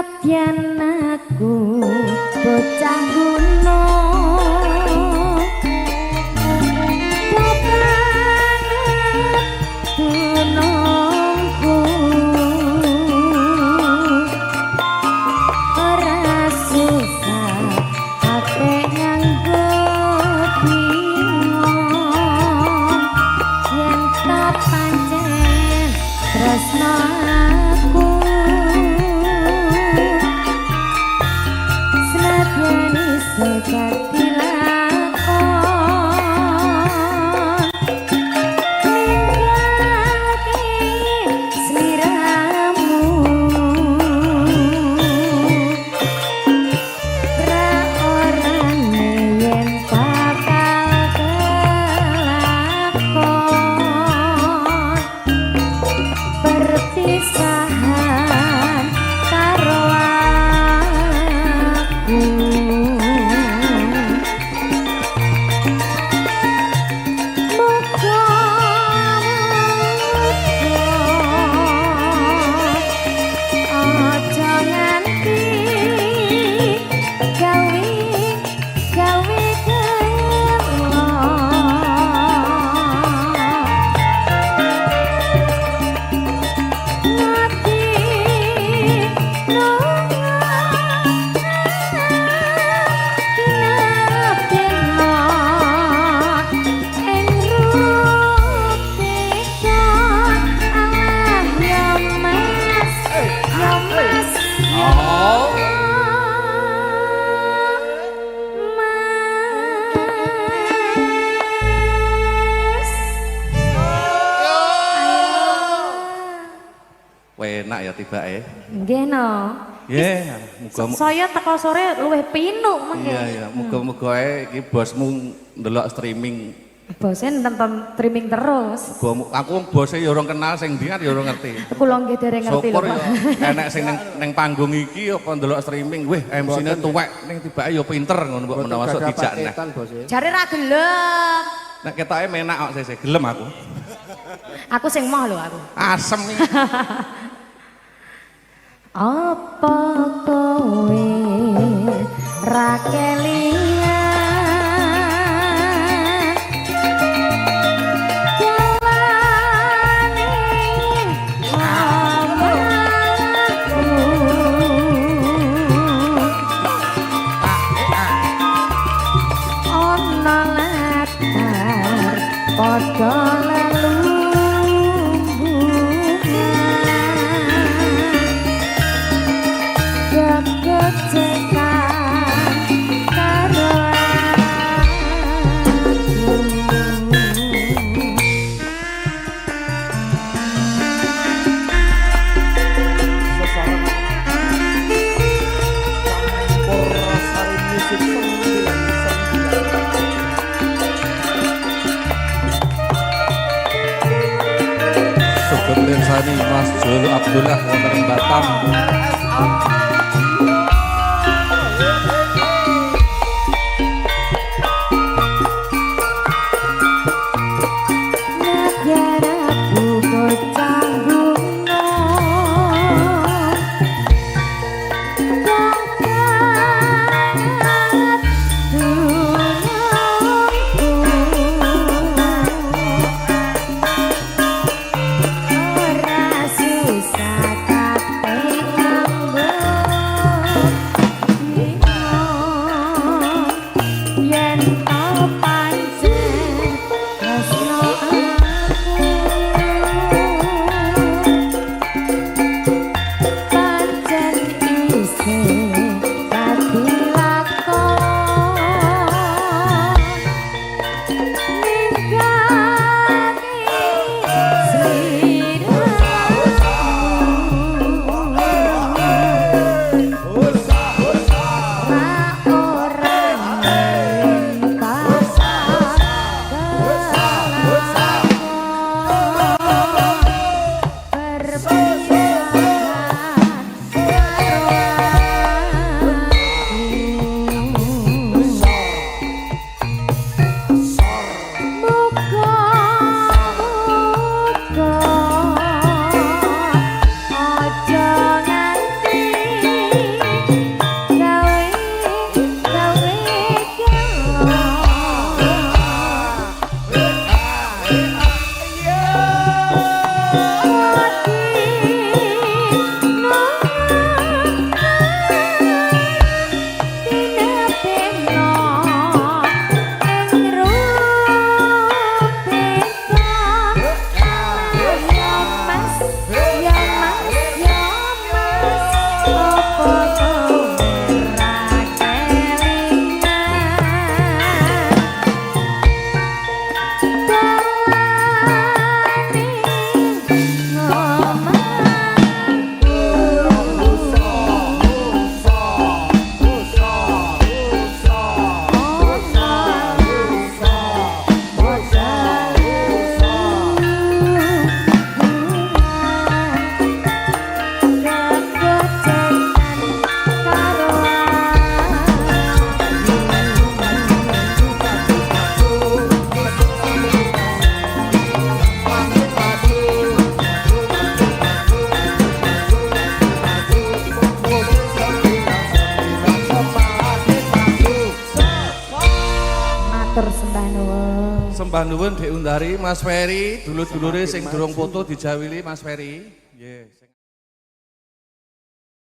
Senadyan aku bocah gunung, banget dunungku, ora susah ate nganggo bingung yen to pancen tresno aku, senadyan isih dadi lakon ninggalke sliramu, ra orane yen bakal kelakon perpisahan karo aku. Muga muga aja nganti gawe gawe gelo, ngati lunga tinapena ing rupeka. Alah ya Mas, ya Mas, ya Mas. Enak ya tibake. Nggih no. Nggih, muga Saya teko sore luwih pinuk mengke. Iya, muga-muga ae iki bosmu ndelok streaming. Bose nonton streaming terus. Muga aku wong bose ya ora kenal sing ndi kan ya ora ngerti. Kula nggih dereng ngerti lho, Syukur Pak. ya enek sing ning panggung iki apa ndelok streaming. Wih, MC-ne tuwek ning tibake ya pinter ngono mbok menawa sok dijak neh. Paketan bose. Jare ra gelem. Nek ketoke menak kok seseh gelem aku. Aku sing moh lho aku. Asem iki. Apa kowe ra kelingan jalane omahku, ana latar padha lelumbuhan, kekecekan karo aku. Sesarengan Campur Sari Musik 99. Sugeng mirsani Mas Jolo Abdullah wonten ing Batam. Nadyan aku bocah gunung, banget dunungku, ora susah kate nganggo bingung yen to pancen tresno aku, pancen isih dadi lakon ninggalke sliramu, ra ora bakal kelakon perpisahan karo aku. Sembah nuwun Dek Undari, Mas Ferry, dulur-dulure Semakin sing durung maju. foto dijawili Mas Ferry. Nggih.